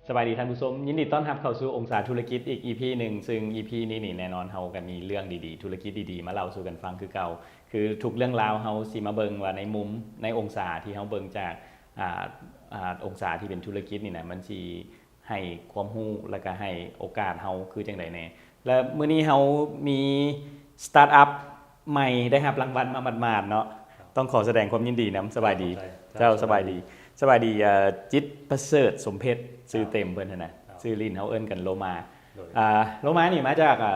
ສະບາຍດີທ່ານຜູ້ຊົມ, ຍິນດີຕ້ອນຮັບເຂົ້າສູ່ອົງສາທຸລະກິດອີກ ອີພີ ໜຶ່ງ, ຊຶ່ງ ອີພີ ນີ້ນີ້ແນ່ນອນເຮົາກໍມີເລື່ອງດີໆ ທຸລະກິດດີໆ ມາເລົ່າສູ່ກັນຟັງຄືເກົ່າ. ຄືທຸກເລື່ອງລາວເຮົາຊິມາເບິ່ງວ່າໃນມຸມ ໃນອົງສາທີ່ເຮົາເບິ່ງຈາກ ອ່າ ອ່າ ອົງສາທີ່ເປັນທຸລະກິດນີ້ນະ ມັນຊິໃຫ້ຄວາມຮູ້ ແລ້ວກໍໃຫ້ໂອກາດເຮົາຄືຈັ່ງໃດແດ່. ແລະ ມື້ນີ້ເຮົາມີສະຕາດອັບໃໝ່ ໄດ້ຮັບລາງວັນມາໝາດໆເນາະ. ຕ້ອງຂໍສະແດງຄວາມຍິນດີນຳ. ສະບາຍດີ. ເຈົ້າ ສະບາຍດີ. ສະບາຍດີ ເອີ ຈິດປະເສີດ ສົມເພັດ ຊື່ເຕັມເພິ່ນຫັ້ນນະ. ຊື່ຫຼິ້ນເຮົາເອີ້ນກັນໂລມາ. ໂລມານີ້ມາຈາກ ອ່າ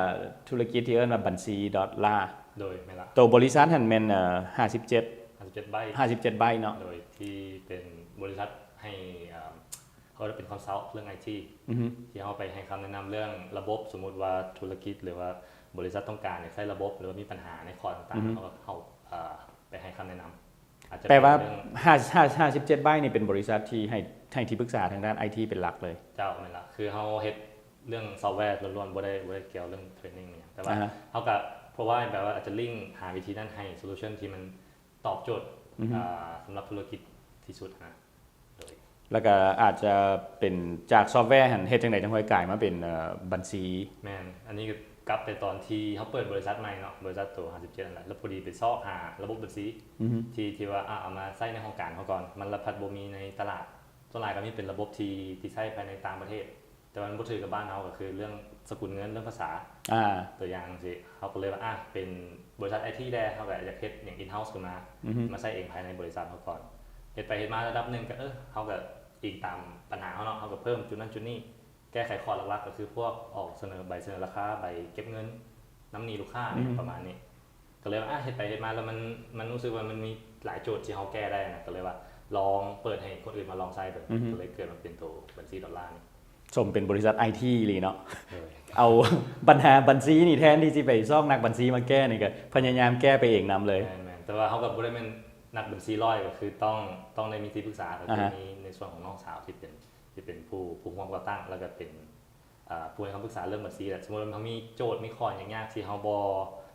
ທຸລະກິດທີ່ເອີ້ນວ່າບັນຊີດອດລາ. ໂດຍ ແມ່ນລະ. ໂຕບໍລິສັດຫັ້ນແມ່ນ ເອີ ຫ້າສິບເຈັດ ຫ້າສິບເຈັດ ໄບ ຫ້າສິບເຈັດ ໄບເນາະ. ໂດຍ ທີ່ເປັນບໍລິສັດໃຫ້ ເອີ ເຂົາເປັນຄອນຊັລເລື່ອງໄອທີ ທີ່ເຮົາໄປໃຫ້ຄຳແນະນຳເລື່ອງລະບົບ. ສົມມຸດວ່າທຸລະກິດ ຫຼືວ່າບໍລິສັດຕ້ອງການໃຊ້ລະບົບ ຫຼືວ່າມີບັນຫາໃນຂໍ້ຕ່າງໆ ເຮົາກໍເຂົ້າ ເອີ ໄປໃຫ້ຄຳແນະນຳ. ອາດຈະແປວ່າ ເປັນເລື່ອງ ຫ້າ ຫ້າ ຫ້າສິບເຈັດ ໄບນີ້ເປັນບໍລິສັດທີ່ໃຫ້ ໃຫ້ທີ່ປຶກສາທາງດ້ານໄອທີເປັນຫຼັກເລີຍ. ເຈົ້າ ແມ່ນລະ. ຄືເຮົາເຮັດເລື່ອງຊອບແວລ້ວນໆ ບໍ່ໄດ້ ບໍ່ໄດ້ກ່ຽວເລື່ອງເທຣນນິງຫຍັງ. ແຕ່ວ່າເຮົາກໍ provide ແບບວ່າອາດຈະລິ້ງຫາວິທີນັ້ນໃຫ້ solution ທີ່ມັນຕອບໂຈດ ອ່າ ສຳລັບທຸລະກິດທີ່ສຸດນະ. ໂດຍ ແລ້ວກໍອາດຈະເປັນຈາກຊອບແວຫັ້ນ ເຮັດຈັ່ງໃດຈັ່ງຄ່ອຍກາຍມາເປັນ ເອີ ບັນຊີ? ແມ່ນ. ອັນນີ້ກໍກັບໄປຕອນທີ່ເຮົາເປີດບໍລິສັດໃໝ່ເນາະ, ບໍລິສັດໂຕຫ້າສິບເຈັດນັ້ນແຫຼະ, ແລ້ວພໍດີໄປຊອກຫາລະບົບບັນຊີ ທີ່ ທີ່ວ່າ ອາ ເອົາມາໃຊ້ໃນຫ້ອງການເຮົາກ່ອນ. ມັນລະພັດບໍ່ມີໃນຕະຫຼາດ, ສ່ວນຫຼາຍກໍມີເປັນລະບົບທີ່ ທີ່ໃຊ້ພາຍໃນຕ່າງປະເທດ ແຕ່ວ່າມັນບໍ່ຖືກກັບບ້ານເຮົາ ກໍຄືເລື່ອງສະກຸນເງິນ, ເລື່ອງພາສາ. ອາ ຕົວຢ່າງຈັ່ງຊີ້ ເຮົາກໍເລີຍວ່າ ອາ ເປັນບໍລິສັດໄອທີແດ່, ເຮົາກໍຢາກເຮັດຫຍັງ in-house ຂຶ້ນມາ ມາໃຊ້ເອງພາຍໃນບໍລິສັດເຮົາກ່ອນ. ເຮັດໄປເຮັດມາລະດັບໜຶ່ງກໍ ເອີ ເຮົາກໍອີງຕາມບັນຫາເຮົາເນາະ, ເຮົາກໍເພີ່ມຈຸດນັ້ນຈຸດນີ້, ແກ້ໄຂຂໍ້ຫຼັກໆ ກໍຄືພວກອອກສະເໜີໃບສະເໜີລາຄາ, ໃບເກັບເງິນ, ນຳໜີ້ລູກຄ້າ ຫຍັງປະມານນີ້. ກໍເລີຍວ່າ ອາ ເຮັດໄປເຮັດມາແລ້ວມັນ ມັນຮູ້ສຶກວ່າມັນມີຫຼາຍໂຈດທີ່ເຮົາແກ້ໄດ້ນະ, ກໍເລີຍວ່າລອງເປີດໃຫ້ຄົນອື່ນມາລອງໃຊ້ເບິ່ງ. ກໍເລີຍເກີດມາເປັນໂຕບັນຊີດອດລານີ້. ສົມເປັນບໍລິສັດໄອທີອີ່ຫຼີເນາະ. ເອີ ເອົາບັນຫາບັນຊີນີ້ ແທນທີ່ຊິໄປຊອກນັກບັນຊີມາແກ້ນີ້ ກໍພະຍາຍາມແກ້ໄປເອງນຳເລີຍ. ແມ່ນໆ ແຕ່ວ່າເຮົາກໍບໍ່ໄດ້ແມ່ນນັກບັນຊີຮ້ອຍ ກໍຄືຕ້ອງ ຕ້ອງໄດ້ມີທີ່ປຶກສາ, ກໍຄືມີໃນສ່ວນຂອງນ້ອງສາວທີ່ເປັນ ທີ່ເປັນຜູ້ ຜູ້ຮ່ວມກໍ່ຕັ້ງ ແລ້ວກໍເປັນ ອ່າ ຜູ້ໃຫ້ຄຳປຶກສາເລື່ອງບັນຊີແຫຼະ. ສົມມຸດວ່າເຮົາມີໂຈດ ມີຂໍ້ຫຍັງຍາກທີ່ເຮົາບໍ່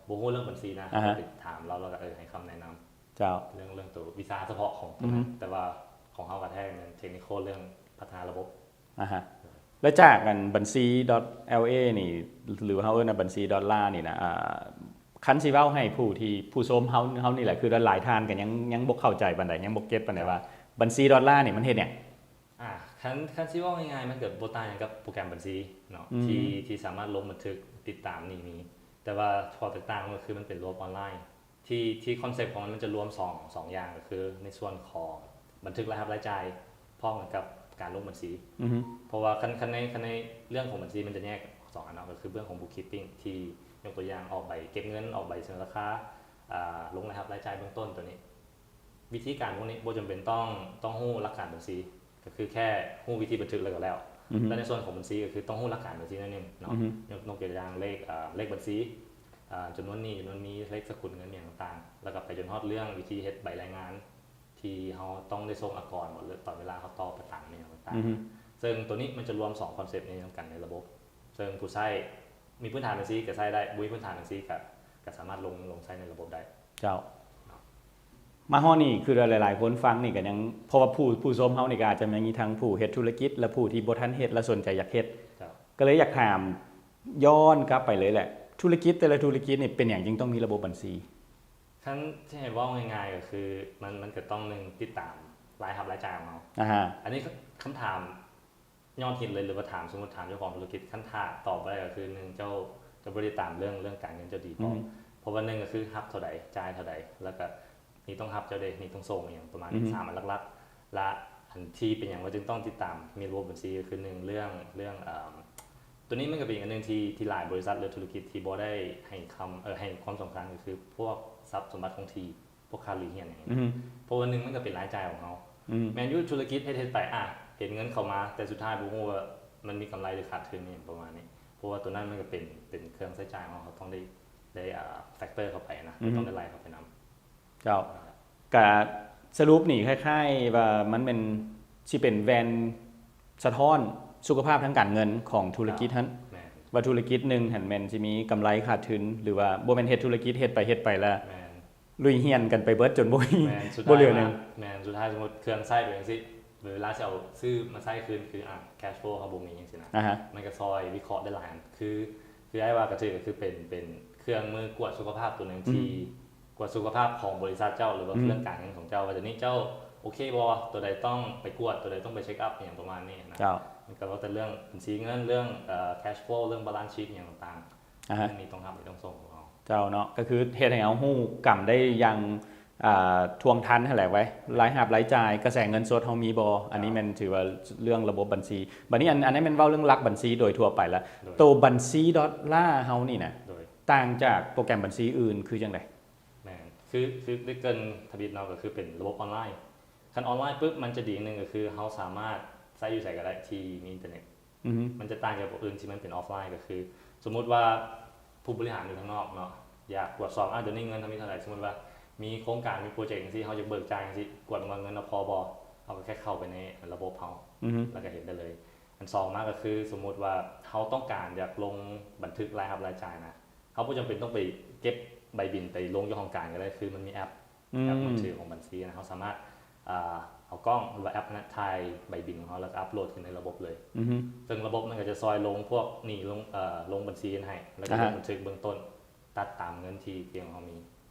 ບໍ່ຮູ້ເລື່ອງບັນຊີນະ, ເຮົາກໍໄປຖາມລາວ ລາວກໍ ເອີ ໃຫ້ຄຳແນະນຳ. ເຈົ້າ. ເລື່ອງ ເລື່ອງໂຕວິຊາສະເພາະຂອງ ແຕ່ວ່າຂອງເຮົາກໍແທ້ແມ່ນ technical ເລື່ອງພັດທະນາລະບົບ. ອາຮະ. ແລະ ຈາກອັນບັນຊີດອດແອລເອນີ້ ຫຼືວ່າເຮົາເອີ້ນວ່າບັນຊີດອດລານີ້ນະ, ອ່າ ຄັນຊິເວົ້າໃຫ້ຜູ້ທີ່ ຜູ້ຊົມເຮົາ ເຮົານີ້ແຫຼະ ຄືຫຼາຍໆທ່ານກໍຍັງ ຍັງບໍ່ເຂົ້າໃຈປານໃດ, ຍັງບໍ່ເກັດປານໃດວ່າບັນຊີດອດລານີ້ມັນເຮັດຫຍັງ? ອາ ຄັນ ຄັນຊິເວົ້າງ່າຍໆ ມັນກໍບໍ່ຕ່າງຫຍັງກັບໂປຣແກຣມບັນຊີເນາະ ທີ່ ທີ່ສາມາດລົງບັນທຶກ, ຕິດຕາມ ນີ້ມີ. ແຕ່ວ່າຂໍ້ແຕກຕ່າງມັນກໍຄືມັນເປັນລະບົບອອນລາຍ ທີ່ ທີ່ຄອນເຊັບຂອງມັນ ມັນຈະລວມສອງ ສອງຢ່າງ, ກໍຄືໃນສ່ວນຂອງບັນທຶກລາຍຮັບລາຍຈ່າຍ ພ້ອມກັນກັບການລົງບັນຊີ. ເພາະວ່າຄັນ ຄັນໃນ ຄັນໃນເລື່ອງຂອງບັນຊີ ມັນຈະແຍກສອງອັນເນາະ, ກໍຄືເບື້ອງຂອງ bookkeeping ທີ່ຍົກຕົວຢ່າງອອກໃບເກັບເງິນ, ອອກໃບສະເໜີລາຄາ, ອາ ລົງລາຍຮັບລາຍຈ່າຍເບື້ອງຕົ້ນຕົວນີ້. ວິທີການພວກນີ້ບໍ່ຈຳເປັນຕ້ອງ ຕ້ອງຮູ້ຫຼັກການບັນຊີ, ກໍຄືແຄ່ຮູ້ວິທີບັນທຶກແລ້ວກໍແລ້ວ. ແລະ ໃນສ່ວນຂອງບັນຊີ ກໍຄືຕ້ອງຮູ້ຫຼັກການບັນຊີໜ້ອຍໜຶ່ງເນາະ, ຍົກ ຍົກຕົວຢ່າງເລກ ເອີ ເລກບັນຊີ, ອາ ຈຳນວນໜີ້ ຈຳນວນມີ, ເລກສະກຸນເງິນຫຍັງຕ່າງໆ, ແລ້ວກໍໄປຈົນຮອດເລື່ອງວິທີເຮັດໃບລາຍງານ ທີ່ເຮົາຕ້ອງໄດ້ສົ່ງອາກອນບໍ ຫຼື ຕອນເວລາເຮົາຕໍ່ປະກັນຫຍັງຕ່າງໆ. ເຊິ່ງຕົວນີ້ມັນຈະລວມສອງຄອນເຊັບນີ້ນຳກັນໃນລະບົບ, ເຊິ່ງຜູ້ໃຊ້ມີພື້ນຖານບັນຊີກໍໃຊ້ໄດ້, ບໍ່ມີພື້ນຖານບັນຊີກໍ ກໍສາມາດລົງ ລົງໃຊ້ໃນລະບົບໄດ້. ເຈົ້າ. ມາຮອດນີ້ຄືຫຼາຍໆຄົນຟັງນີ້ກໍຍັງ ເພາະວ່າຜູ້ ຜູ້ຊົມເຮົານີ້ກໍອາດຈະຍັງມີທັງຜູ້ເຮັດທຸລະກິດ ແລະ ຜູ້ທີ່ບໍ່ທັນເຮັດ ແລະ ສົນໃຈຢາກເຮັດ. ເຈົ້າ. ກໍເລີຍຢາກຖາມຍ້ອນກັບໄປເລີຍແຫຼະ, ທຸລະກິດແຕ່ລະທຸລະກິດນີ້ເປັນຫຍັງຈຶ່ງຕ້ອງມີລະບົບບັນຊີ? ຄັນຊິໃຫ້ເວົ້າງ່າຍໆ ກໍຄືມັນ ມັນກໍຕ້ອງໜຶ່ງຕິດຕາມລາຍຮັບລາຍຈ່າຍຂອງເຮົາ. ອາຮະ. ອັນນີ້ຄຳຖາມ ຍອດຮິດເລີຍ ຫຼືວ່າຖາມ ສົມມຸດຖາມເຈົ້າຂອງທຸລະກິດ, ຄັນຖ້າຕອບບໍ່ໄດ້ກໍຄື ໜຶ່ງ ເຈົ້າ ເຈົ້າບໍ່ໄດ້ຕາມເລື່ອງ ເລື່ອງການເງິນເຈົ້າດີພໍ. ເພາະວ່າ ໜຶ່ງ ກໍຄືຮັບເທົ່າໃດ ຈ່າຍເທົ່າໃດ, ແລ້ວກໍໜີ້ຕ້ອງຮັບເຈົ້າເດ ໜີ້ຕ້ອງສົ່ງ ອີ່ຫຍັງປະມານນີ້. ສາມອັນຫຼັກໆ ແລະ ອັນທີ່ເປັນຫຍັງວ່າຈຶ່ງຕ້ອງຕິດຕາມມີລະບົບບັນຊີ ກໍຄື ໜຶ່ງ ເລື່ອງ ເລື່ອງ ເອີ ຕົວນີ້ມັນກໍເປັນອີກອັນໜຶ່ງທີ່ ທີ່ຫຼາຍບໍລິສັດ ຫຼື ທຸລະກິດທີ່ບໍ່ໄດ້ໃຫ້ຄຳ ເອີ ໃຫ້ຄວາມສຳຄັນ ກໍຄືພວກຊັບສົມບັດຄົງທີ່ ພວກຄ່າເລີຍນຫຍັງນີ້ນະ. ເພາະວ່າ ໜຶ່ງ ມັນກໍເປັນລາຍຈ່າຍຂອງເຮົາ. ແມ່ນຢູ່ທຸລະກິດເຮັດ ເຮັດໄປ ອາ ເຫັນເງິນເຂົ້າມາ ແຕ່ສຸດທ້າຍບໍ່ຮູ້ວ່າມັນມີກຳໄລ ຫຼື ຂາດທຶນ ອີ່ຫຍັງປະມານນີ້, ເພາະວ່າຕົວນັ້ນມັນກໍເປັນ ເປັນເຄື່ອງໃຊ້ຈ່າຍຂອງເຮົາ ເຮົາຕ້ອງໄດ້ ໄດ້ ອ່າ factor ເຂົ້າໄປນະ, ເຮົາຕ້ອງໄດ້ໄລ່ເຂົ້າໄປນຳ. ເຈົ້າ. ກະສະຫຼຸບນີ້ຄ້າຍໆວ່າມັນແມ່ນ ຊິເປັນແວ່ນສະທ້ອນສຸຂະພາບທາງການເງິນຂອງທຸລະກິດຫັ້ນ ວ່າທຸລະກິດໜຶ່ງຫັ້ນແມ່ນຊິມີກຳໄລຂາດທຶນ ຫຼືວ່າບໍ່ແມ່ນເຮັດທຸລະກິດ ເຮັດໄປເຮັດໄປແລ້ວ ລຸຍຮຽນກັນໄປເບິດຈົນບໍ່ມີ ບໍ່ເຫຼືອຫຍັງ. ແມ່ນ ສຸດທ້າຍສົມມຸດເຄື່ອງໃຊ້ໄປຈັ່ງຊີ້ ເວລາຊິເອົາຊື້ມາໃຊ້ຄືນ ຄື ອ່າ cash flow ເຮົາບໍ່ມີຈັ່ງຊີ້ນະ ອ່າຮະ ມັນກໍຊ່ອຍວິເຄາະໄດ້ຫຼາຍອັນ ຄື ຄືອ້າຍວ່າກໍຖືກ ກໍຄືເປັນ ເປັນເຄື່ອງມືກວດສຸຂະພາບຕົວໜຶ່ງ ອືມ ທີ່ກວດສຸຂະພາບຂອງບໍລິສັດເຈົ້າ ຫຼືວ່າ ອືມ ເລື່ອງການເງິນຂອງເຈົ້າ ວ່າດຽວນີ້ເຈົ້າໂອເຄບໍ່ ຕົວໃດຕ້ອງໄປກວດ ຕົວໃດຕ້ອງໄປເຊັກອັບ ອີ່ຫຍັງປະມານນີ້ນະ ເຈົ້າ ມັນກໍເວົ້າແຕ່ເລື່ອງບັນຊີເງິນ ເລື່ອງ ເອີ cash flow ເລື່ອງ balance sheet ອີ່ຫຍັງຕ່າງໆ ອ່າຮະ ເລື່ອງນີ້ຕ້ອງຮັບ ຕ້ອງສົ່ງຂອງເຮົາ ເຈົ້າເນາະ ກໍຄືເຮັດໃຫ້ເຮົາຮູ້ກຳໄດ້ຢ່າງ ອ່າ ທ່ວງທັນຫັ້ນແຫຼະໄວ ລາຍຮັບລາຍຈ່າຍ ກະແສເງິນສົດເຮົາມີບໍ່ ໂດຍ ອັນນີ້ແມ່ນຖືວ່າເລື່ອງລະບົບບັນຊີ ບັດນີ້ອັນ ອັນນັ້ນແມ່ນເວົ້າເລື່ອງຫຼັກບັນຊີໂດຍທົ່ວໄປລະ ໂດຍ ໂຕບັນຊີດອນລ່າເຮົານີ້ນະ ໂດຍ ຕ່າງຈາກໂປຣແກຣມບັນຊີອື່ນຄືຈັ່ງໃດ? ແມ່ນ ຄື ຄືໄດ້ເກີ່ນທຳອິດເນາະ ກໍຄືເປັນລະບົບອອນລາຍ ຄັນອອນລາຍປຶບ ມັນຈະດີໜຶ່ງກໍຄືເຮົາສາມາດໃຊ້ຢູ່ໃສກໍໄດ້ທີ່ມີອິນເຕີເນັດ ອືຮຶ ມັນຈະຕ່າງຈາກພວກອື່ນທີ່ມັນເປັນອອຟລາຍ ກໍຄືສົມມຸດວ່າຜູ້ບໍລິຫານຢູ່ທາງນອກເນາະ ຢາກກວດສອບ ອາ ດຽວນີ້ເງິນເຮົາມີເທົ່າໃດ ສົມມຸດວ່າມີໂຄງການ ມີໂປຣເຈັກຈັ່ງຊີ້ ເຮົາຢາກເບີກຈ່າຍຈັ່ງຊີ້ ກວດວ່າເງິນເຮົາພໍບໍ່ ເຮົາກໍແຄ່ເຂົ້າໄປໃນລະບົບເຮົາ ອືຮຶ ແລ້ວກໍເຫັນໄດ້ເລີຍ. ອັນສອງມາກໍຄືສົມມຸດວ່າເຮົາຕ້ອງການຢາກລົງບັນທຶກລາຍຮັບລາຍຈ່າຍນະ ເຮົາບໍ່ຈຳເປັນຕ້ອງໄປເກັບໃບບິນໄປລົງຢູ່ຫ້ອງການກໍໄດ້ ຄືມັນມີແອັບ ອືມ ແອັບມືຖືຂອງບັນຊີນະ ເຮົາສາມາດ ອ່າ ເອົາກ້ອງ ຫຼືວ່າແອັບນັ້ນຖ່າຍໃບບິນຂອງເຮົາ ແລ້ວກໍອັບໂຫຼດຂຶ້ນໃນລະບົບເລີຍ ອືຮຶ ເຊິ່ງລະບົບນັ້ນກໍຈະຊ່ອຍລົງພວກໜີ້ ລົງ ເອີ ລົງບັນຊີໃຫ້ ແລ້ວກໍ ອ່າຮະ ລົງບັນທຶກເບື້ອງຕົ້ນ ຕັດຕາມເງິນທີ່ ທີ່ຂອງເຮົາມີ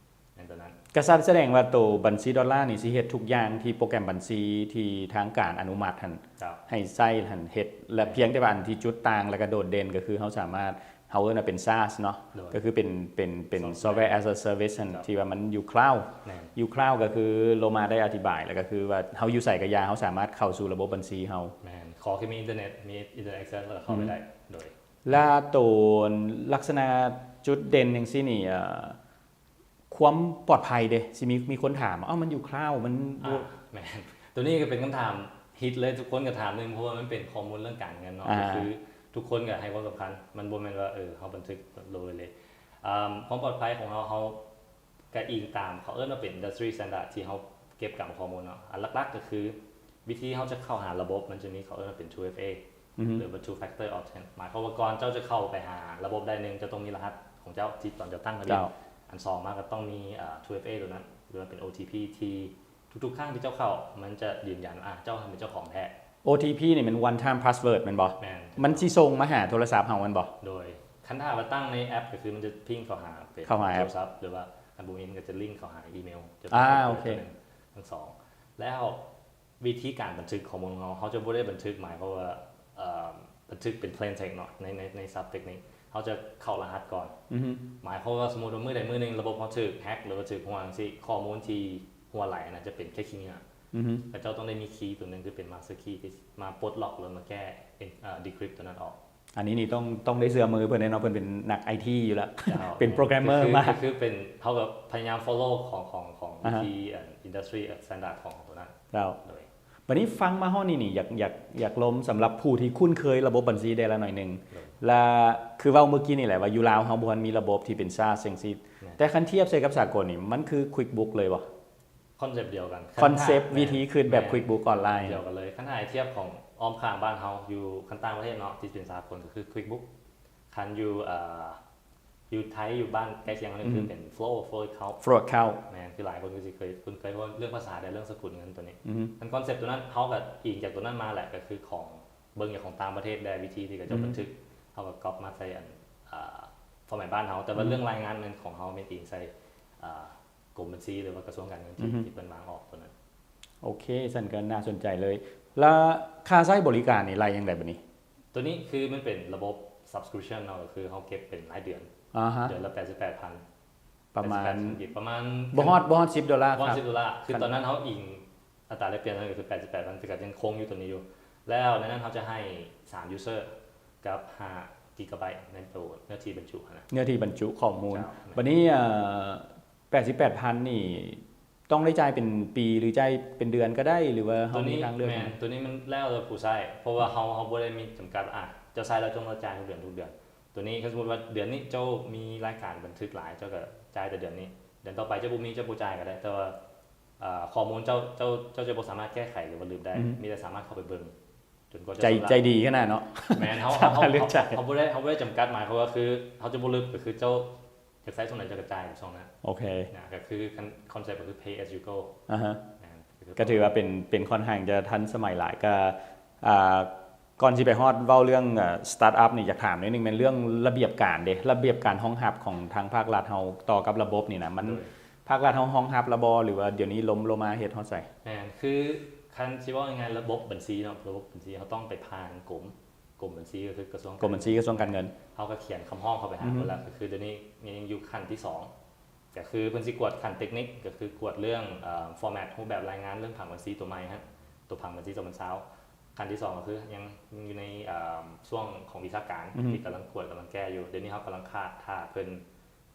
ໃນຕອນນັ້ນ ກໍສະແດງວ່າໂຕບັນຊີດອນລ່ານີ້ຊິເຮັດທຸກຢ່າງທີ່ໂປຣແກຣມບັນຊີທີ່ທາງການອະນຸມັດຫັ້ນ ເຈົ້າ ໃຫ້ໃຊ້ຫັ້ນເຮັດ ແລະ ແມ່ນ ພຽງແຕ່ວ່າອັນທີ່ຈຸດຕ່າງ ແລ້ວກໍໂດດເດັ່ນ ກໍຄືເຮົາສາມາດ ເຮົາເອີ້ນວ່າເປັນ SaaS ເນາະ ໂດຍ ກໍຄືເປັນ ເປັນ ເປັນ Software as a Service ຫັ້ນ ເຈົ້າ ທີ່ວ່າມັນຢູ່ cloud ແມ່ນ ຢູ່ cloud ກໍຄືໂລມາໄດ້ອະທິບາຍ ແລ້ວກໍຄືວ່າເຮົາຢູ່ໃສກໍຢ່າ ເຮົາສາມາດເຂົ້າສູ່ລະບົບບັນຊີເຮົາ ແມ່ນ ຂໍແຄ່ມີອິນເຕີເນັດ ມີ internet access ແລ້ວກໍເຂົ້າໄປໄດ້ ໂດຍ ແລະ ໂຕລັກສະນະຈຸດເດັ່ນຈັ່ງຊີ້ນີ້ ເອີ ຄວາມປອດໄພເດ ຊິມີ ມີຄົນຖາມ ເອົ້າ ມັນຢູ່ cloud ມັນ ອ່າ ບໍ່ ແມ່ນ ໂຕນີ້ກໍເປັນຄຳຖາມຮິດເລີຍ ທຸກຄົນກໍຖາມເລີຍ ເພາະວ່າມັນເປັນຂໍ້ມູນເລື່ອງການເງິນເນາະ ອ່າ ກໍຄືທຸກຄົນກໍໃຫ້ຄວາມສຳຄັນ ມັນບໍ່ແມ່ນວ່າ ເອີ ເຮົາບັນທຶກໂລເລເລ ອ່າ ຄວາມປອດໄພຂອງເຮົາ ເຮົາກໍອີງຕາມ ເຂົາເອີ້ນວ່າເປັນ industry standard ທີ່ເຮົາເກັບກຳຂໍ້ມູນເນາະ ອັນຫຼັກໆກໍຄື ວິທີເຮົາຈະເຂົ້າຫາລະບົບ ມັນຈະມີ ເຂົາເອີ້ນວ່າເປັນ two F A ອືຮຶ ຫຼືວ່າ two factor auth ໝາຍຄວາມວ່າກ່ອນເຈົ້າຈະເຂົ້າໄປຫາລະບົບໃດໜຶ່ງ ເຈົ້າຕ້ອງມີລະຫັດຂອງເຈົ້າທີ່ຕອນເຈົ້າຕັ້ງທະບຽນ ເຈົ້າ ອັນສອງມາກໍຕ້ອງມີ ເອີ two F A ໂຕນັ້ນ ຫຼືວ່າເປັນ O T P ທີ່ທຸກໆຄັ້ງທີ່ເຈົ້າເຂົ້າ ມັນຈະຢືນຢັນວ່າ ອ່າ ເຈົ້າເປັນເຈົ້າຂອງແທ້ O T P ນີ້ແມ່ນ one time password ແມ່ນບໍ່? ແມ່ນ ມັນຊິສົ່ງມາຫາໂທລະສັບເຮົາແມ່ນບໍ່? ໂດຍ ຄັນຖ້າວ່າຕັ້ງໃນແອັບ ກໍຄືມັນຈະພິງເຂົ້າຫາເປັນ ເຂົ້າຫາແອັບ ໂທລະສັບ ຫຼືວ່າຄັນບໍ່ມີ ມັນກໍຈະລິງເຂົ້າຫາອີເມວ ຈະເປັນ ອ່າ ໂອເຄ ທັງສອງ ແລ້ວ ວິທີການບັນທຶກຂໍ້ມູນຂອງເຮົາ ເຮົາຈະບໍ່ໄດ້ບັນທຶກ ໝາຍຄວາມວ່າ ເອີ ບັນທຶກເປັນ plain text ເນາະ ໃນ ໃນ ໃນສັບເຕັກນິກ ເຮົາຈະເຂົ້າລະຫັດກ່ອນ ອືຮຶ ໝາຍຄວາມວ່າສົມມຸດວ່າມື້ໃດມື້ໜຶ່ງລະບົບເຮົາຖືກແຮັກ ຫຼືວ່າຖືກຮົ່ວຈັ່ງຊີ້ ຂໍ້ມູນທີ່ຮົ່ວໄຫຼນັ້ນຈະເປັນແຄ່ຂີ້ເຫຍື້ອ ອືຮຶ ແລະເຈົ້າຕ້ອງໄດ້ມີຄີໂຕໜຶ່ງ ຄືເປັນ master key ທີ່ມາປົດລັອກ ຫຼືມາແກ້ ເອີ decrypt ໂຕນັ້ນອອກ. ອັນນີ້ນີ້ຕ້ອງ ຕ້ອງໄດ້ເຊື່ອມືເພິ່ນແນ່ເນາະ ເພິ່ນເປັນນັກໄອທີຢູ່ແລ້ວ ເຈົ້າ ເປັນໂປຣແກຣມເມີມາ ກໍຄື ເປັນ ເຮົາກໍພະຍາຍາມ follow ຂອງ ຂອງ ຂອງ ອ່າຮະ ວິທີ industry standard ຂອງ ຂອງໂຕນັ້ນ ເຈົ້າ ໂດຍ ບັດນີ້ຟັງມາຮອດນີ້ນີ້ ຢາກ ຢາກ ຢາກລົມສຳລັບຜູ້ທີ່ຄຸ້ນເຄີຍລະບົບບັນຊີໄດ້ລະໜ້ອຍໜຶ່ງ ໂດຍ ລະຄືເວົ້າມື້ກີ້ນີ້ແຫຼະວ່າຢູ່ລາວເຮົາບໍ່ທັນມີລະບົບທີ່ເປັນ SaaS ຈັ່ງຊີ້ ແມ່ນ ແຕ່ຄັນທຽບໃສ່ກັບສາກົນນີ້ ມັນຄື QuickBook ເລີຍບໍ່? ຄອນເຊັບດຽວກັນ ຄອນເຊັບ ແມ່ນ ວິທີຄືແບບ ແມ່ນ QuickBook ອອນລາຍ ດຽວກັນເລີຍ ຄັນຖ້າໃຫ້ທຽບຂອງອ້ອມຂ້າງບ້ານເຮົາ ຢູ່ຄັນຕ່າງປະເທດເນາະ ທີ່ເປັນສາກົນກໍຄື QuickBook ຄັນຢູ່ ເອີ ຢູ່ໄທ ຢູ່ບ້ານໃກ້ຄຽງເຮົານີ້ ອືມ ຄືເປັນ Flow Flow Account Flow Account ແມ່ນ ຄືຫຼາຍຄົນກໍຊິເຄີຍຄຸ້ນເຄີຍ ເພາະວ່າເລື່ອງພາສາແດ່ ເລື່ອງສະກຸນເງິນໂຕນີ້ ອືຮຶ ມັນຄອນເຊັບໂຕນັ້ນ ເຮົາກໍອີງຈາກໂຕນັ້ນມາແຫຼະ ກໍຄືຂອງ ເບິ່ງຈາກຂອງຕ່າງປະເທດແດ່ ວິທີທີ່ເຂົາເຈົ້າ ອືຮຶ ບັນທຶກ ເຮົາກໍກັອບມາໃສ່ອັນ ອ່າ ຟໍແມັດບ້ານເຮົາ ແຕ່ວ່າ ອືຮຶ ເລື່ອງລາຍງານແມ່ນຂອງເຮົາແມ່ນອີງໃສ່ ອ່າ ກົມບັນຊີ ຫຼືວ່າກະຊວງການເງິນທີ່ ອືຮຶ ທີ່ເພິ່ນວາງອອກໂຕນັ້ນ. ໂອເຄ ຊັ້ນກໍໜ້າສົນໃຈເລີຍ ລະຄ່າໃຊ້ບໍລິການນີ້ໄລ່ຈັ່ງໃດບັດນີ້? ໂຕນີ້ຄືມັນເປັນລະບົບ subscription ເນາະ ກໍຄືເຮົາເກັບເປັນລາຍເດືອນ ອ່າຮະ ເດືອນລະ ແປດສິບແປດພັນ ປະມານ ແປດສິບແປດພັນກີບ ປະມານ ບໍ່ຮອດ ບໍ່ຮອດສິບໂດລາ ບໍ່ຮອດສິບໂດລາ ຄືຕອນນັ້ນເຮົາອີງອັດຕາແລກປ່ຽນນັ້ນກໍຄື ແປດສິບແປດພັນ ແຕ່ກໍຍັງຄົງຢູ່ໂຕນີ້ຢູ່ ແລ້ວໃນນັ້ນເຮົາຈະໃຫ້ສາມ user ກັບ ຫ້າ gigabyte ໃນໂຕເນື້ອທີ່ບັນຈຸຫັ້ນນະ ເນື້ອທີ່ບັນຈຸຂໍ້ມູນ ເຈົ້າ ແມ່ນ ບັດນີ້ ເອີ ແປດສິບແປດພັນນີ້ຕ້ອງໄດ້ຈ່າຍເປັນປີ ຫຼືຈ່າຍເປັນເດືອນກໍໄດ້ ຫຼືວ່າເຮົາມີທາງເລືອກ? ໂຕນີ້ແມ່ນ ໂຕນີ້ມັນແລ້ວແຕ່ຜູ້ໃຊ້ ເພາະວ່າເຮົາ ເຮົາບໍ່ໄດ້ມີຈຳກັດວ່າ ອ່ະ ເຈົ້າໃຊ້ແລ້ວເຈົ້າຕ້ອງຈ່າຍທຸກເດືອນ ທຸກເດືອນ ໂຕນີ້ ຄັນສົມມຸດວ່າເດືອນນີ້ເຈົ້າມີລາຍການບັນທຶກຫຼາຍ ເຈົ້າກໍຈ່າຍແຕ່ເດືອນນີ້ ເດືອນຕໍ່ໄປເຈົ້າບໍ່ມີ ເຈົ້າບໍ່ຈ່າຍກໍໄດ້ ແຕ່ວ່າ ເອີ ຂໍ້ມູນເຈົ້າ ເຈົ້າ ເຈົ້າຈະບໍ່ສາມາດແກ້ໄຂ ຫຼືວ່າລຶບໄດ້ ອືຮຶ ມີແຕ່ສາມາດເຂົ້າໄປເບິ່ງ ຈົນກວ່າຈະ ໃຈ ສຳລັບ ໃຈດີຂະໜາດເນາະ ແມ່ນ ເຮົາ ເຮົາ ເຮົາ ເຮົາບໍ່ໄດ້ ເຮົາບໍ່ໄດ້ຈຳກັດ ໝາຍຄວາມວ່າຄືເຮົາຈະບໍ່ລຶບ ກໍຄືເຈົ້າຢາກໃຊ້ຊ່ວງໃດເຈົ້າກໍຈ່າຍຊ່ວງນັ້ນ ໂອເຄ ນະ ກໍຄືຄອນເຊັບກໍຄື pay as you go ອ່າຮະ ແມ່ນ ກໍຖືວ່າເປັນ ເປັນຂ້ອນຂ້າງຈະທັນສະໄໝຫຼາຍ. ກໍ ອ່າ ກ່ອນຊິໄປຮອດເວົ້າເລື່ອງ ເອີ ສະຕາດອັບນີ້ ຢາກຖາມໜ້ອຍໜຶ່ງ ແມ່ນເລື່ອງລະບຽບການເດ ລະບຽບການຮອງຮັບຂອງທາງພາກລັດເຮົາຕໍ່ກັບລະບົບນີ້ນະ ມັນ ໂດຍ ພາກລັດເຮົາຮອງຮັບແລ້ວບໍ່ ຫຼືວ່າດຽວນີ້ລົມໂລມາເຮັດຮອດໃສ? ແມ່ນ ຄືຄັນຊິເວົ້າງ່າຍໆ ລະບົບບັນຊີເນາະ ລະບົບບັນຊີເຮົາຕ້ອງໄປຜ່ານກົມ ກົມບັນຊີ ກໍຄືກະຊວງ ກົມບັນຊີ ກະຊວງການເງິນ ເຮົາກໍຂຽນຄຳຮ້ອງເຂົ້າໄປຫາ ອືຮຶ ເພິ່ນລະ ກໍຄືດຽວນີ້ຍັງຢູ່ຂັ້ນທີສອງ ກໍຄືເພິ່ນຊິກວດຂັ້ນເຕັກນິກ ກໍຄືກວດເລື່ອງ ເອີ format ຮູບແບບລາຍງານ ເລື່ອງຜັງບັນຊີຕົວໃໝ່ຮະ ຕົວຜັງບັນຊີສອງພັນຊາວ ຂັ້ນທີສອງກໍຄືຍັງ ຍັງຢູ່ໃນ ເອີ ຊ່ວງຂອງວິຊາການ ອືຮຶ ທີ່ກຳລັງກວດກຳລັງແກ້ຢູ່. ດຽວນີ້ເຮົາກຳລັງຄາດຖ້າເພິ່ນ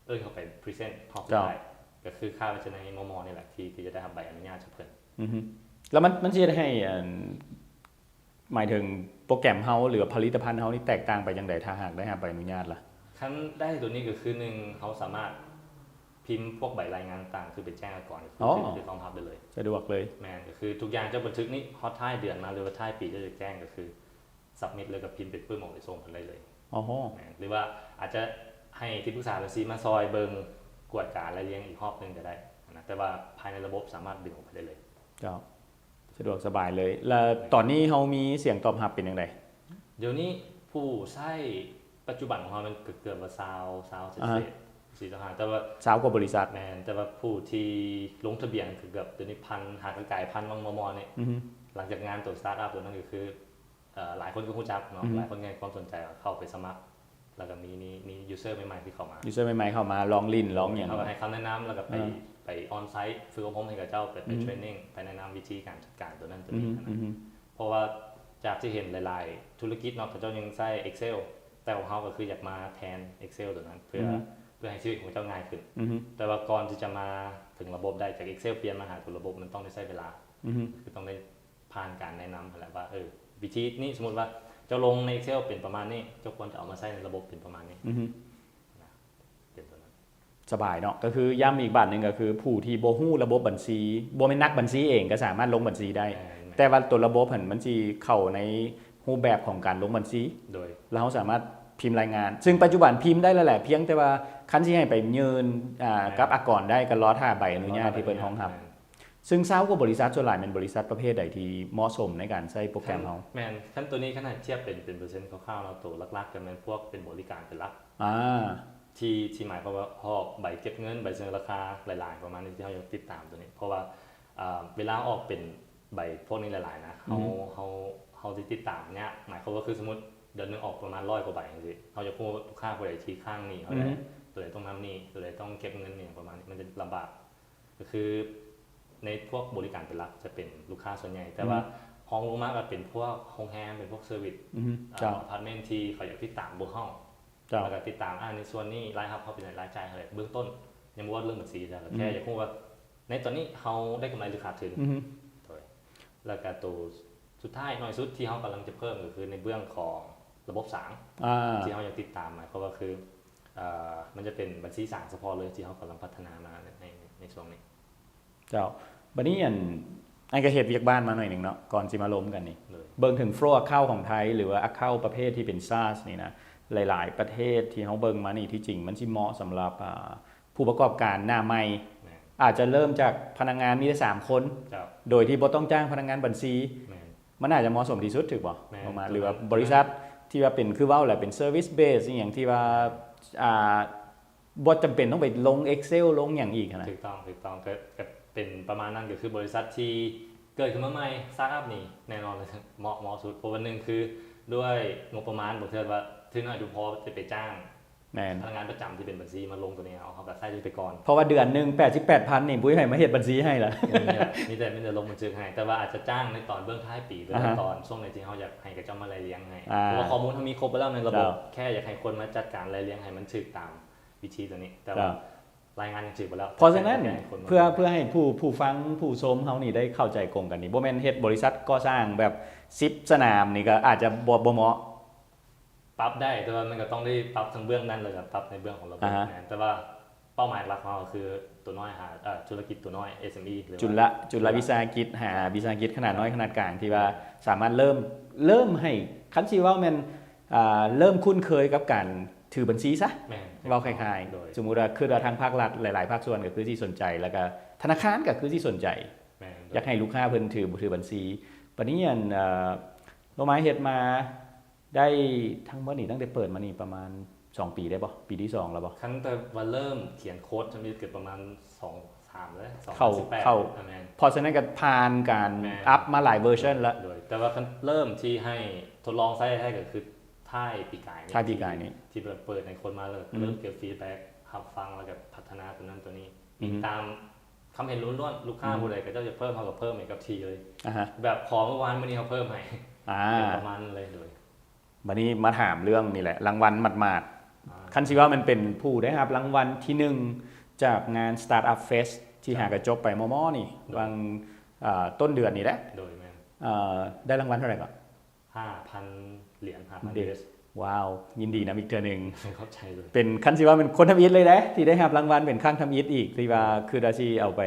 ເອີ້ນເຂົ້າໄປ present ຮອບສຸດທ້າຍ ເຈົ້າ ກໍຄືຄາດວ່າຈະໃນມໍ່ໆນີ້ແຫຼະ ທີ່ ທີ່ຈະໄດ້ຮັບໃບອະນຸຍາດຈາກເພິ່ນ. ອືຮຶ ແລ້ວມັນ ມັນຊິເຮັດໃຫ້ ອັນ ໝາຍເຖິງໂປຣແກຣມເຮົາ ຫຼືວ່າຜະລິດຕະພັນເຮົານີ້ແຕກຕ່າງໄປຈັ່ງໃດ ຖ້າຫາກໄດ້ຮັບໃບອະນຸຍາດລະ? ຄັນໄດ້ຕົວນີ້ກໍຄື ໜຶ່ງ ເຮົາສາມາດພິມພວກໃບລາຍງານຕ່າງໆ ຄືໄປແຈ້ງອາກອນ ອໍ ຄື ຄືຕ້ອງຮັບໄດ້ເລີຍ ສະດວກເລີຍ. ແມ່ນ ກໍຄືທຸກຢ່າງເຈົ້າບັນທຶກນີ້ ຮອດທ້າຍເດືອນມາ ຫຼືວ່າທ້າຍປີເຈົ້າຈະແຈ້ງ ກໍຄື submit ແລ້ວກໍພິມເປັນປຶ້ມອອກໄປສົ່ງເພິ່ນໄດ້ເລີຍ. ອໍ ແມ່ນ ຫຼືວ່າອາດຈະໃຫ້ທີ່ປຶກສາບັນຊີມາຊ່ອຍເບິ່ງ ກວດກາໄລ່ລຽງອີກຮອບໜຶ່ງກໍໄດ້ນະ ແຕ່ວ່າພາຍໃນລະບົບສາມາດດຶງອອກໄປໄດ້ເລີຍ. ເຈົ້າ ສະດວກສະບາຍເລີຍ. ແລ້ວຕອນນີ້ເຮົາມີສຽງຕອບຮັບເປັນຈັ່ງໃດ? ດຽວນີ້ຜູ້ໃຊ້ປັດຈຸບັນຂອງເຮົາແມ່ນເກືອບວ່າຊາວ ຊາວເສດໆ ອາຮະ ສີ່ສິບຫ້າ ແຕ່ວ່າຊາວກວ່າບໍລິສັດ. ແມ່ນ ແຕ່ວ່າຜູ້ທີ່ລົງທະບຽນເກືອບ ດຽວນີ້ພັນ ຫາກະກາຍພັນ ຫວ່າງມໍ່ໆນີ້ ອືຮຶ ຫຼັງຈາກງານໂຕ startup ໂຕນັ້ນກໍຄື ເອີ ຫຼາຍຄົນກໍຮູ້ຈັກເນາະ ອືຮຶ ຫຼາຍຄົນໃຫ້ຄວາມສົນໃຈເຂົ້າໄປສະໝັກ ແລ້ວກໍມີ ມີ ມີ user ໃໝ່ໆທີ່ເຂົ້າມາ user ໃໝ່ໆເຂົ້າມາລອງຫຼິ້ນລອງຫຍັງ ເຮົາກໍໃຫ້ຄຳແນະນຳ ແລ້ວກໍໄປ ອ່າ ໄປ on site ຝຶກອົບຮົມໃຫ້ເຂົາເຈົ້າ ໄປ ໄປ ອືຮຶ training ໄປແນະນຳວິທີການຈັດການໂຕນັ້ນໂຕນີ້ ອືຮຶ ນະ ອືຮຶ ເພາະວ່າຈາກທີ່ເຫັນຫຼາຍໆທຸລະກິດເນາະ ເຂົາເຈົ້າຍັງໃຊ້ Excel ແຕ່ຂອງເຮົາກໍຄືຢາກມາແທນ Excel ໂຕນັ້ນ ເພື່ອ ອືຮຶ ເພື່ອໃຫ້ຊີວິດຂອງເຂົາເຈົ້າງ່າຍຂຶ້ນ ອືຮຶ ແຕ່ວ່າກ່ອນທີ່ຈະມາເຖິງລະບົບໄດ້ ຈາກ Excel ປ່ຽນມາຫາຕົວລະບົບ ມັນຕ້ອງໄດ້ໃຊ້ເວລາ ອືຮຶ ຄືຕ້ອງໄດ້ ຜ່ານການແນະນຳຫັ້ນແຫຼະວ່າ ເອີ ວິທີນີ້ ສົມມຸດວ່າເຈົ້າລົງໃນ Excel ເປັນປະມານນີ້ ເຈົ້າຄວນຈະເອົາມາໃຊ້ໃນລະບົບເປັນປະມານນີ້ ອືຮຶ ນະ ເປັນຕົວນັ້ນ. ສະບາຍເນາະ ກໍຄືຢ້ຳອີກບາດໜຶ່ງ ກໍຄືຜູ້ທີ່ບໍ່ຮູ້ລະບົບບັນຊີ ບໍ່ແມ່ນນັກບັນຊີເອງກໍສາມາດລົງບັນຊີໄດ້ ແມ່ນໆ ແຕ່ວ່າຕົວລະບົບຫັ້ນມັນຊິເຂົ້າໃນຮູບແບບຂອງການລົງບັນຊີ ໂດຍ ແລ້ວເຮົາສາມາດພິມລາຍງານ ຊຶ່ງປັດຈຸບັນພິມໄດ້ແລ້ວແຫຼະ ພຽງແຕ່ວ່າຄັນຊິໃຫ້ໄປຍື່ນ ອ່າ ແມ່ນ ກັບອາກອນໄດ້ ກໍລໍຖ້າໃບອະນຸຍາດທີ່ເພິ່ນຮອງຮັບ ແມ່ນ ຊຶ່ງຊາວກວ່າບໍລິສັດ ສ່ວນຫຼາຍແມ່ນບໍລິສັດປະເພດໃດທີ່ເໝາະສົມໃນການໃຊ້ໂປຣແກຣມເຮົາ? ແມ່ນ ຄັນໂຕນີ້ ຄັນໃຫ້ທຽບເປັນ ເປັນເປີເຊັນຄ່າວໆເນາະ ໂຕຫຼັກໆກໍແມ່ນພວກເປັນບໍລິການເປັນຫຼັກ ອ່າ ທີ່ ທີ່ໝາຍຄວາມວ່າຮອກໃບເກັບເງິນ ໃບສະເໜີລາຄາຫຼາຍໆ ປະມານນີ້ ທີ່ເຮົາຢາກຕິດຕາມໂຕນີ້ ເພາະວ່າ ອ່າ ເວລາອອກເປັນໃບພວກນີ້ຫຼາຍໆນະ ເຮົາ ອືຮຶ ເຮົາ ເຮົາຊິຕິດຕາມຍາກ ໝາຍຄວາມວ່າ ຄືສົມມຸດເດືອນໜຶ່ງອອກປະມານຮ້ອຍກວ່າໃບຈັ່ງຊີ້ ເຮົາຢາກຮູ້ວ່າລູກຄ້າຜູ້ໃດທີ່ຄ້າງໜີ້ເຮົາແດ່ ອືຮຶ ໂຕໃດຕ້ອງນຳໜີ້ ໂຕໃດຕ້ອງເກັບເງິນອີ່ຫຍັງປະມານນີ້ ມັນຈະລຳບາກ ກໍຄືໃນພວກບໍລິການເປັນຫຼັກຈະເປັນລູກຄ້າສ່ວນໃຫຍ່ ແຕ່ວ່າ ອືຮຶ ຮອງລົງມາກໍເປັນພວກໂຮງແຮມ ເປັນພວກເຊີວິດ ອືຮຶ ເຈົ້າ ອາ ອາພາດເມັນທີ່ເຂົາຢາກຕິດຕາມພວກເຮົາ ເຈົ້າ ແລ້ວກໍຕິດຕາມ ອາ ໃນສ່ວນນີ້ລາຍຮັບເຮົາເປັນຫຍັງ ລາຍຈ່າຍເທົ່າໃດ ເບື້ອງຕົ້ນ ຍັງບໍ່ວ່າເລື່ອງບັນຊີ ແຕ່ ອືຮຶ ແຄ່ຢາກຮູ້ວ່າໃນຕອນນີ້ເຮົາໄດ້ກຳໄລ ຫຼື ຂາດທຶນ ອືຮຶ ໂດຍ ແລ້ວກໍໂຕສຸດທ້າຍໜ້ອຍສຸດທີ່ເຮົາກຳລັງຈະເພີ່ມ ກໍຄືໃນເບື້ອງຂອງລະບົບສາງ ອ່າ ທີ່ເຮົາຢາກຕິດຕາມ ໝາຍຄວາມວ່າຄື ເອີ ມັນຈະເປັນບັນຊີສາງສະເພາະເລີຍ ທີ່ເຮົາກຳລັງພັດທະນາມາໃນ ໃນ ໃນຊ່ວງນີ້. ເຈົ້າ ບັດນີ້ ອັນ ອ້າຍກໍເຮັດວຽກບ້ານມາໜ້ອຍໜຶ່ງເນາະ ກ່ອນຊິມາລົມກັນນີ້ ໂດຍ ເບິ່ງເຖິງ flow account ຂອງໄທ ຫຼືວ່າ account ປະເພດທີ່ເປັນ SaaS ນີ້ນະ ຫຼາຍໆປະເທດທີ່ເຮົາເບິ່ງມານີ້ ທີ່ຈິງມັນຊິເໝາະສຳລັບ ອ່າ ຜູ້ປະກອບການໜ້າໃໝ່ ແມ່ນ ອາດຈະເລີ່ມຈາກພະນັກງານມີແຕ່ສາມຄົນ ເຈົ້າ ໂດຍທີ່ບໍ່ຕ້ອງຈ້າງພະນັກງານບັນຊີ ແມ່ນ ມັນອາດຈະເໝາະສົມທີ່ສຸດ ຖືກບໍ່? ແມ່ນ ປະມານ ຫຼືວ່າບໍລິສັດທີ່ວ່າເປັນ ຄືເວົ້າແຫຼະ ເປັນ service base ອີ່ຫຍັງທີ່ວ່າ ອ່າ ບໍ່ຈຳເປັນຕ້ອງໄປລົງ Excel ລົງຫຍັງອີກຫັ້ນນະ. ຖືກຕ້ອງ ຖືກຕ້ອງ ກໍ ກໍເປັນປະມານນັ້ນ ກໍຄືບໍລິສັດທີ່ເກີດຂຶ້ນມາໃໝ່ startup ນີ້ແນ່ນອນເລີຍ ເໝາະ ເໝາະສຸດ ເພາະວ່າໜຶ່ງ ຄືດ້ວຍງົບປະມານ ບາງເທື່ອວ່າທຶນໜ້ອຍ ບໍ່ພໍຈະໄປຈ້າງ ແມ່ນ ພະນັກງານປະຈຳທີ່ເປັນບັນຊີມາລົງໂຕນີ້ ເຮົາ ເຮົາກໍໃຊ້ໄປກ່ອນ ເພາະວ່າເດືອນໜຶ່ງ ແປດສິບແປດພັນ ນີ້ ບໍ່ໃຫ້ມາເຮັດບັນຊີໃຫ້ລະ ມີແຕ່ ມີແຕ່ລົງບັນທຶກໃຫ້ ແຕ່ວ່າອາດຈະຈ້າງໃນຕອນເບື້ອງທ້າຍປີ ຫຼືວ່າ ອ່າຮະ ຕອນຊ່ວງໃດທີ່ເຮົາຢາກໃຫ້ເຂົາເຈົ້າມາໄລ່ລຽງໃຫ້ ອ່າ ເພາະວ່າຂໍ້ມູນເຮົາມີຄົບໄປແລ້ວໃນລະບົບ ເຈົ້າ ແຄ່ຢາກໃຫ້ຄົນມາຈັດການໄລ່ລຽງໃຫ້ມັນຖືກຕາມວິທີໂຕນີ້ ແຕ່ວ່າ ເຈົ້າ ລາຍງານຍັງຖືກບໍ່ແລ້ວ ເພາະສະນັ້ນ ເພື່ອ ເພື່ອໃຫ້ຜູ້ ຜູ້ຟັງ ຜູ້ຊົມເຮົານີ້ໄດ້ເຂົ້າໃຈກົງກັນນີ້ ບໍ່ແມ່ນເຮັດບໍລິສັດກໍ່ສ້າງແບບສິບສະໜາມນີ້ ກໍອາດຈະບໍ່ ບໍ່ເໝາະ ປັບໄດ້ ແຕ່ວ່າມັນກໍຕ້ອງໄດ້ປັບທັງເບື້ອງນັ້ນ ແລ້ວກໍປັບໃນເບື້ອງຂອງລະບົບ ອ່າຮະ ແມ່ນ ແຕ່ວ່າເປົ້າໝາຍຫຼັກຂອງເຮົາກໍຄືຕົວນ້ອຍຫາ ເອີ ທຸລະກິດຕົວນ້ອຍ ເອສເອັມອີ ຫຼືວ່າ ຈຸລະ ຈຸລະວິສາຫະກິດ ຫາວິສາຫະກິດຂະໜາດນ້ອຍ ຂະໜາດກາງ ທີ່ວ່າສາມາດເລີ່ມ ເລີ່ມໃຫ້ ຄັນຊິເວົ້າແມ່ນ ອ່າ ເລີ່ມຄຸ້ນເຄີຍກັບການຖືບັນຊີຊະ ແມ່ນ ເວົ້າຄ້າຍໆ ໂດຍ ສົມມຸດວ່າ ຄິດວ່າທາງພາກລັດຫຼາຍໆພາກສ່ວນກໍຄືຊິສົນໃຈ ແລ້ວກໍທະນາຄານກໍຄືຊິສົນໃຈ ແມ່ນ ຢາກໃຫ້ລູກຄ້າເພິ່ນຖື ຖືບັນຊີ. ບັດນີ້ ອັນ ເອີ ໂລມາເຮັດມາໄດ້ທັງໝົດນີ້ ຕັ້ງແຕ່ເປີດມານີ້ປະມານສອງປີໄດ້ບໍ່? ປີທີສອງແລ້ວບໍ່? ຄັນແຕ່ວ່າເລີ່ມຂຽນໂຄດທຳອິດກໍປະມານສອງ ສາມແລ້ວ ເຂົ້າ ສອງພັນສິບແປດ ເຂົ້າ ອາ ແມ່ນ ເພາະສະນັ້ນກໍຜ່ານການ ແມ່ນ ອັບມາຫຼາຍເວີຊັນລະ. ໂດຍ ແຕ່ວ່າຄັນເລີ່ມທີ່ໃຫ້ທົດລອງໃຊ້ແທ້ໆ ກໍຄືທ້າຍປີກາຍນີ້ ທ້າຍປີກາຍນີ້ ທີ່ ທີ່ແບບເປີດໃຫ້ຄົນມາ ແລ້ວ ອືມ ເລີ່ມເກັບຟີດແບັກ ຮັບຟັງ ແລ້ວກໍພັດທະນາຕົວນັ້ນຕົວນີ້ ອືມ ອີງຕາມຄຳເຫັນລ້ວນໆ ລູກຄ້າ ອືມ ຜູ້ໃດເຂົາເຈົ້າຈະເພີ່ມ ເຮົາກໍເພີ່ມໃຫ້ກັບທີ່ເລີຍ ອາຮະ ແບບຂໍມື້ວານ ມື້ນີ້ເຮົາເພີ່ມໃຫ້ ອາ ເປັນປະມານນັ້ນເລີຍ. ໂດຍ ບັດນີ້ມາຖາມເລື່ອງນີ້ແຫຼະ ລາງວັນໝາດໆ ອາ ຄັນຊິວ່າແມ່ນເປັນຜູ້ໄດ້ຮັບລາງວັນທີໜຶ່ງ ຈາກງານ Startup Fest ທີ່ ໂດຍ ຫາກະຈົບໄປມໍ່ໆນີ້ ໂດຍ ຫວ່າງ ເອີ ຕົ້ນເດືອນນີ້ແຫຼະ. ໂດຍ ແມ່ນ ເອີ ໄດ້ລາງວັນເທົ່າໃດເກາະ? ຫ້າພັນຫຼຽນ ຫ້າພັນ ເດ ເອສ. ວ້າວ ຍິນດີນຳອີກເທື່ອໜຶ່ງ. ຂອບໃຈເລີຍ. ເປັນ ຄັນຊິວ່າເປັນຄົນທຳອິດເລີຍເດ້ ທີ່ໄດ້ຮັບລາງວັນເປັນຄັ້ງທຳອິດອີກ ທີ່ວ່າ ອືມ ຄືວ່າຊິເອົາໄປ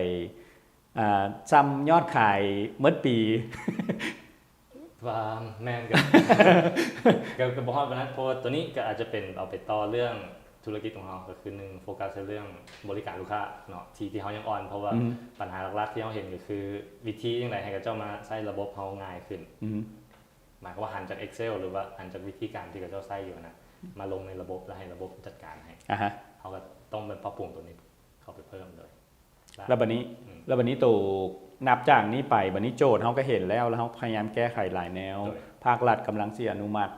ອ່າ ສ່ຳຍອດຂາຍໝົດປີ. ວ່າແມ່ນ ກໍ ກໍ ກໍບໍ່ຮອດປານນັ້ນ ເພາະວ່າຕົວນີ້ກໍອາດຈະເປັນເອົາໄປຕໍ່ເລື່ອງທຸລະກິດຂອງເຮົາ ກໍຄືໜຶ່ງ ໂຟກັສໃນເລື່ອງບໍລິການລູກຄ້າເນາະ ທີ່ ທີ່ເຮົາຍັງອ່ອນ ເພາະວ່າ ອືມ ບັນຫາຫຼັກໆທີ່ເຮົາເຫັນກໍຄື ວິທີຈັ່ງໃດໃຫ້ເຂົາເຈົ້າມາໃຊ້ລະບົບເຮົາງ່າຍຂຶ້ນ. ອືມ ໝາຍຄວາມວ່າຫັນຈາກ Excel ຫຼືວ່າຫັນຈາກວິທີການທີ່ເຂົາເຈົ້າໃຊ້ຢູ່ຫັ້ນນະ ມາລົງໃນລະບົບ ແລ້ວໃຫ້ລະບົບຈັດການໃຫ້. ອາຮະ ເຮົາກໍຕ້ອງໄປປັບປຸງຕົວນີ້ເຂົ້າໄປເພີ່ມໂດຍ. ແລ້ວບັດນີ້ ອືມ ແລ້ວບັດນີ້ໂຕນັບຈາກນີ້ໄປ ບັດນີ້ໂຈດເຮົາກໍເຫັນແລ້ວ ແລ້ວເຮົາພະຍາຍາມແກ້ໄຂຫຼາຍແນວ ໂດຍ ພາກລັດກຳລັງຊິອະນຸມັດ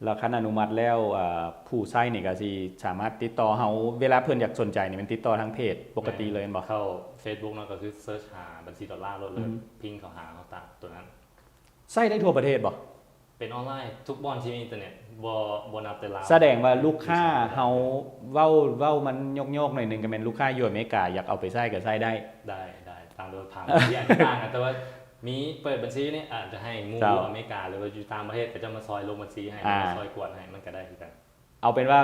ແລ້ວຄັນອະນຸມັດແລ້ວ ເອີ ຜູ້ໃຊ້ນີ້ກໍຊິສາມາດຕິດຕໍ່ເຮົາ ເວລາເພິ່ນຢາກສົນໃຈນີ້ ແມ່ນຕິດຕໍ່ທາງເພຈປົກກະຕິເລີຍແມ່ນບໍ່? ເຂົ້າ Facebook ເນາະ ກໍຄືເສີດຫາບັນຊີດອລລາໂລດເລີຍ ອືມ ພິມເຂົ້າຫາເຮົາຕາມຕົວນັ້ນ. ໃຊ້ໄດ້ທົ່ວປະເທດບໍ່? ເປັນອອນລາຍທຸກບ່ອນທີ່ມີອິນເຕີເນັດ ບໍ່ ບໍ່ນັບແຕ່ລາວ. ສະແດງວ່າລູກຄ້າເຮົາ ເວົ້າ ເວົ້າມັນໂຍກໆໜ້ອຍໜຶ່ງ ກໍແມ່ນລູກຄ້າຢູ່ອາເມລິກາ ຢາກເອົາໄປໃຊ້ກໍໃຊ້ໄດ້. ໄດ້ ໄດ້ ຕ່າງໂດຍຜ່ານທີ່ອັນຕ່າງກັນ ແຕ່ວ່າມີເປີດບັນຊີຢູ່ນີ້ ອາດຈະໃຫ້ໝູ່ ເຈົ້າ ຢູ່ອາເມລິກາ ຫຼືວ່າຢູ່ຕ່າງປະເທດ ເຂົາເຈົ້າມາຊ່ອຍລົງບັນຊີໃຫ້ ອ່າ ມາຊ່ອຍກວດໃຫ້ ມັນກໍໄດ້ຄືກັນ. ເອົາເປັນວ່າ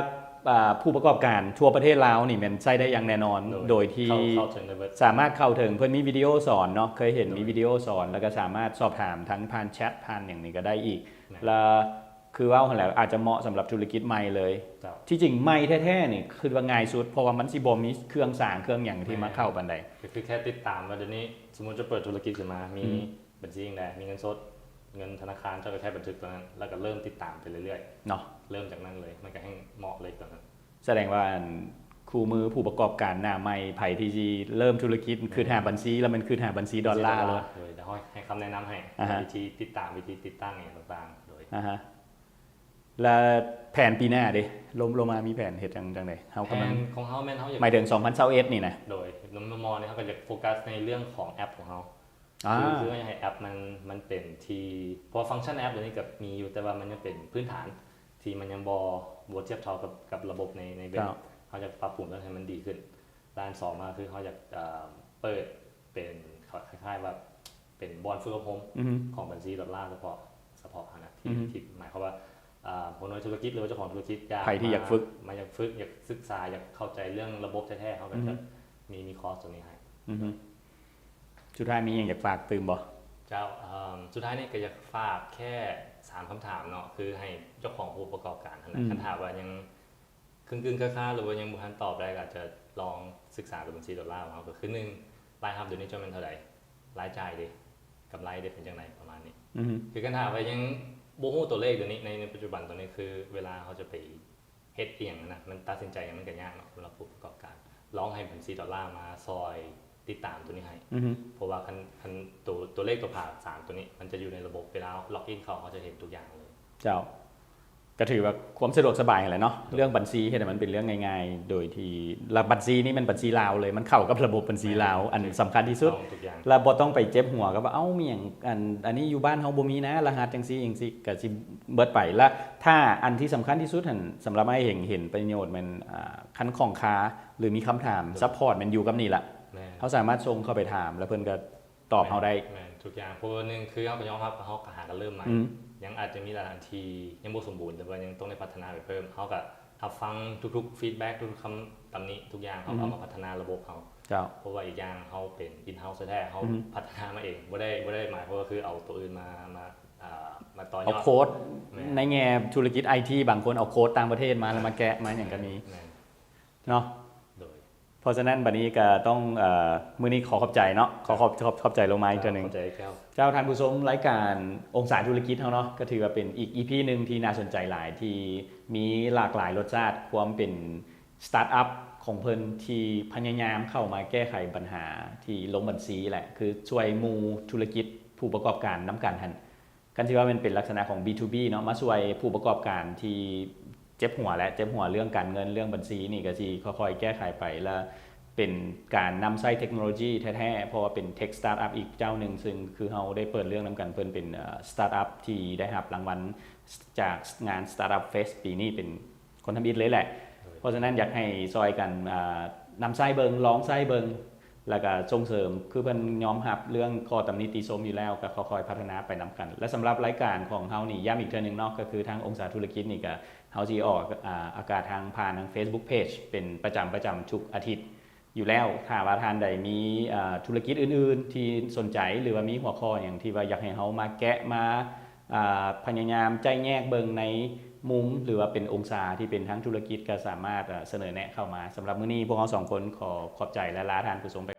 ອ່າ ຜູ້ປະກອບການທົ່ວປະເທດລາວນີ້ແມ່ນໃຊ້ໄດ້ຢ່າງແນ່ນອນ ໂດຍ ໂດຍທີ່ ເຂົ້າ ເຂົ້າເຖິງໄດ້ເບິດ ສາມາດເຂົ້າເຖິງ ເພິ່ນມີວິດີໂອສອນເນາະ ເຄີຍເຫັນ ໂດຍ ມີວິດີໂອສອນ ແລ້ວກໍສາມາດສອບຖາມທັງຜ່ານແຊັດ ຜ່ານຫຍັງນີ້ກໍໄດ້ອີກ ແມ່ນ ແລ້ວຄືເວົ້າຫັ້ນແຫຼະ ອາດຈະເໝາະສຳລັບທຸລະກິດໃໝ່ເລີຍ ເຈົ້າ ທີ່ຈິງໃໝ່ແທ້ໆນີ້ຄິດວ່າງ່າຍສຸດ ເພາະວ່າມັນຊິບໍ່ມີເຄື່ອງສາງເຄື່ອງຫຍັງທີ່ມາເຂົ້າປານໃດ ແມ່ນ ກໍຄືແຄ່ຕິດຕາມວ່າດຽວນີ້ ສົມມຸດຈະເປີດທຸລະກິດຂຶ້ນມາ ມີ ອືມ ບັນຊີຈັ່ງໃດ ມີເງິນສົດ ເງິນທະນາຄານ ເຈົ້າກໍແຄ່ບັນທຶກຕົວນັ້ນ ແລ້ວກໍເລີ່ມຕິດຕາມໄປເລື້ອຍໆ ເນາະ ເລີ່ມຈາກນັ້ນເລີຍ ມັນກໍແຮ່ງເໝາະເລີຍຕົວນັ້ນ. ສະແດງວ່າ ອັນ ຄູ່ມືຜູ້ປະກອບການໜ້າໃໝ່ ໃຜທີ່ຊິເລີ່ມທຸລະກິດ ອືມ ຄິດຫາບັນຊີ ແລ້ວແມ່ນຄິດຫາບັນຊີດອນລາໂລດ ໂດຍ ດຽວເຮົາໃຫ້ຄຳແນະນຳໃຫ້ ອ່າຮະ ວິທີຕິດຕາມ ວິທີຕິດຕັ້ງຫຍັງຕ່າງໆ ໂດຍ ອ່າຮະ ແລະແຜນປີໜ້າເດ ໂລ ໂລມາມີແຜນເຮັດຫຍັງຈັ່ງໃດ? ເຮົາກຳລັງ ແຜນຂອງເຮົາແມ່ນເຮົາຢາກ ໝາຍເຖິງສອງພັນຊາວເອັດນີ້ນະ? ໂດຍ ໃນມຸມມອງນີ້ເຮົາກໍຢາກໂຟກັສໃນເລື່ອງຂອງແອັບຂອງເຮົາ ອ່າ ຄື ຄືເຮົາຢາກໃຫ້ແອັບມັນ ມັນເປັນທີ່ ເພາະຟັງຊັນແອັບດຽວນີ້ກໍມີຢູ່ ແຕ່ວ່າມັນຍັງເປັນພື້ນຖານທີ່ມັນຍັງບໍ່ ບໍ່ທຽບເທົ່າກັບ ກັບລະບົບໃນ ໃນເວັບ ເຈົ້າ ເຮົາຢາກປັບປຸງຕົວນັ້ນໃຫ້ມັນດີຂຶ້ນ ແລະອັນສອງມາຄືເຮົາຢາກ ເອີ ເປີດເປັນ ຄ້າຍໆວ່າ ເປັນບ່ອນຝຶກອົບຮົມ ອືຮຶ ຂອງບັນຊີດອນລາສະເພາະ ສະເພາະຫັ້ນນະ ທີ່ ອືຮຶ ທີ່ໝາຍຄວາມວ່າ ອ່າ ຫົວໜ່ວຍທຸລະກິດ ຫຼືວ່າເຈົ້າຂອງທຸລະກິດ ຢາກ ໃຜທີ່ຢາກຝຶກ ມາ ມາຢາກຝຶກ ຢາກສຶກສາ ຢາກເຂົ້າໃຈເລື່ອງລະບົບແທ້ໆ ເຮົາກໍ ອືຮຶ ຈະມີ ມີຄອສຕົວນີ້ໃຫ້ ອືຮຶ ສຸດທ້າຍມີຫຍັງຢາກຝາກຕື່ມບໍ່? ເຈົ້າ ເອີ ສຸດທ້າຍນີ້ກໍຢາກຝາກແຄ່ສາມຄຳຖາມເນາະ ຄືໃຫ້ເຈົ້າຂອງຜູ້ປະກອບການຫັ້ນນະ ອືມ ຄັນຖ້າວ່າຍັງ ກຶ່ງໆຄ້າໆ ຫຼືວ່າຍັງບໍ່ທັນຕອບໄດ້ ກໍອາດຈະລອງສຶກສາເລື່ອງບັນຊີດອນລາຂອງເຮົາ ກໍຄື ໜຶ່ງ ລາຍຮັບດຽວນີ້ເຈົ້າແມ່ນເທົ່າໃດ? ລາຍຈ່າຍເດ? ກຳໄລເດ? ເປັນຈັ່ງໃດ? ປະມານນີ້ ອືຮຶ ຄືຄັນຖ້າວ່າຍັງບໍ່ຮູ້ຕົວເລກດຽວນີ້ ໃນ ໃນປັດຈຸບັນຕອນນີ້ ຄືເວລາເຮົາຈະໄປເຮັດອີ່ຫຍັງນະ ມັນຕັດສິນໃຈຫຍັງມັນກໍຍາກເນາະ ສຳລັບຜູ້ປະກອບການ ລອງໃຫ້ບັນຊີດອນລາມາຊ່ອຍຕິດຕາມຕົວນີ້ໃຫ້ ອືຮຶ ເພາະວ່າຄັນ ຄັນຕົວ ຕົວເລກຕົວຜາສາມຕົວນີ້ ມັນຈະຢູ່ໃນລະບົບ ເວລາລັອກອິນເຂົ້າ ເຮົາຈະເຫັນທຸກຢ່າງເລີຍ ເຈົ້າ ກໍຖືວ່າຄວາມສະດວກສະບາຍຫັ້ນແຫຼະເນາະ ໂດຍ ເລື່ອງບັນຊີເຮັດໃຫ້ມັນເປັນເລື່ອງງ່າຍໆ ໂດຍທີ່ ລະບັນຊີນີ້ແມ່ນບັນຊີລາວເລີຍ ມັນເຂົ້າກັບລະບົບບັນຊີລາວ ແມ່ນ ອັນສຳຄັນທີ່ສຸດ ຖືກຕ້ອງທຸກຢ່າງ ລະບໍ່ຕ້ອງໄປເຈັບຫົວກັບວ່າ ເອົ້າ ມີຫຍັງ ອັນ ອັນນີ້ຢູ່ບ້ານເຮົາບໍ່ມີນະ ລະຫັດຈັ່ງຊີ້ຈັ່ງຊີ້ ກໍຊິເບິດໄປ ລະຖ້າອັນທີ່ສຳຄັນທີ່ສຸດຫັ້ນ ສຳລັບອ້າຍເຫັງ ເຫັນປະໂຫຍດແມ່ນ ອ່າ ຄັນຂ້ອງຄາ ຫຼືມີຄຳຖາມ ໂດຍ ຊັບພອດແມ່ນຢູ່ກັບນີ້ລະ ແມ່ນ ເຮົາສາມາດສົ່ງເຂົ້າໄປຖາມ ລະເພິ່ນກໍ ຕອບເຮົາໄດ້ ແມ່ນ ແມ່ນທຸກຢ່າງ ເພາະວ່າໜຶ່ງ ຄືເຮົາກໍຍອມຮັບວ່າເຮົາກໍຫາກັນເລີ່ມໃໝ່ ອືມ ຍັງອາດຈະມີຫຼາຍອັນທີ່ຍັງບໍ່ສົມບູນ ແຕ່ວ່າຍັງຕ້ອງໄດ້ພັດທະນາໄປເພີ່ມ ເຮົາກໍຮັບຟັງທຸກໆຟີດແບັກ ທຸກໆຄຳຕຳໜິທຸກຢ່າງ ເຮົາ ອືມ ເອົາມາພັດທະນາລະບົບເຮົາ ເຈົ້າ ເພາະວ່າອີກຢ່າງເຮົາເປັນອິນເຮົາແທ້ໆ ເຮົາ ອືມ ພັດທະນາມາເອງ ບໍ່ໄດ້ ບໍ່ໄດ້ໝາຍຄວາມວ່າຄືເອົາຕົວອື່ນມາ ມາ ອ່າ ມາຕໍ່ຍອດ ເອົາໂຄດ ແມ່ນ ໃນແງ່ທຸລະກິດໄອທີ ບາງຄົນເອົາໂຄດຕ່າງປະເທດມາ ແລ້ວມາແກະມາຫຍັງກໍມີ ແມ່ນ ເນາະ ໂດຍ ເພາະສະນັ້ນບັດນີ້ກໍຕ້ອງ ເອີ ມື້ນີ້ຂໍຂອບໃຈເນາະ ຂໍຂອບ ຂອບ ຂອບໃຈລົງມາອີກເທື່ອໜຶ່ງ. ຂอบใจครับ ເຈົ້າ ທ່ານຜູ້ຊົມ ລາຍການອົງສາທຸລະກິດເຮົາເນາະ ກໍຖືວ່າເປັນອີກ ອີພີ ໜຶ່ງທີ່ໜ້າສົນໃຈຫຼາຍ ທີ່ມີຫຼາກຫຼາຍລົດຊາດ ຄວາມເປັນ ສະຕາດອັບຂອງເພິ່ນທີ່ພະຍາຍາມເຂົ້າມາແກ້ໄຂບັນຫາທີ່ລົງບັນຊີແຫຼະ ຄືຊ່ວຍໝູ່ທຸລະກິດຜູ້ປະກອບການນຳກັນຫັ້ນ. ຄັນຊິວ່າແມ່ນເປັນລັກສະນະຂອງ B to B ເນາະ ມາຊ່ວຍຜູ້ປະກອບການທີ່ເຈັບຫົວແຫຼະ ເຈັບຫົວເລື່ອງການເງິນ ເລື່ອງບັນຊີນີ້ ກໍຊິຄ່ອຍໆແກ້ໄຂໄປ ແລະ ເປັນການນຳໃຊ້ເທັກໂນໂລຢີແທ້ໆ ເພາະວ່າເປັນ Tech Startup ອີກເຈົ້າໜຶ່ງ ຊຶ່ງຄືເຮົາໄດ້ເປີດເລື່ອງນຳກັນ ເພິ່ນເປັນ ເອີ Startup ທີ່ໄດ້ຮັບລາງວັນຈາກງານ Startup Fest ປີນີ້ເປັນ ຄົນທຳອິດເລີຍແຫຼະ. ເພາະສະນັ້ນຢາກໃຫ້ຊ່ອຍກັນ ອ່າ ນຳໃຊ້ເບິ່ງ ລອງໃຊ້ເບິ່ງ ແລ້ວກະສົ່ງເສີມ ຄືເພິ່ນຍອມຮັບເລື່ອງຂໍ້ຕຳໜິຕິຊົມຢູ່ແລ້ວ ກໍຄ່ອຍໆພັດທະນາໄປນຳກັນ. ແລະ ສຳລັບລາຍການຂອງເຮົານີ້ ຢ້ຳອີກເທື່ອໜຶ່ງເນາະ ກໍຄືທາງອົງສາທຸລະກິດນີ້ ກໍເຮົາຊິອອກ ອາ ອາກາດທາງ ຜ່ານທາງ Facebook Page ເປັນປະຈຳ ປະຈຳທຸກອາທິດຢູ່ແລ້ວ. ຖ້າວ່າທ່ານໃດມີ ອ່າ ທຸລະກິດອື່ນໆທີ່ສົນໃຈ ຫຼືວ່າມີຫົວຂໍ້ຫຍັງທີ່ວ່າຢາກໃຫ້ເຮົາມາແກະ ມາ ອ່າ ພະຍາຍາມໄຈ້ແຍກເບິ່ງໃນມຸມ ຫຼືວ່າເປັນອົງສາທີ່ເປັນທາງທຸລະກິດ ກໍສາມາດ ເອີ ສະເໜີແນະເຂົ້າມາ. ສຳລັບມື້ນີ້ພວກເຮົາສອງຄົນຂໍຂອບໃຈ ແລະ ລາທ່ານຜູ້ຊົມໄປ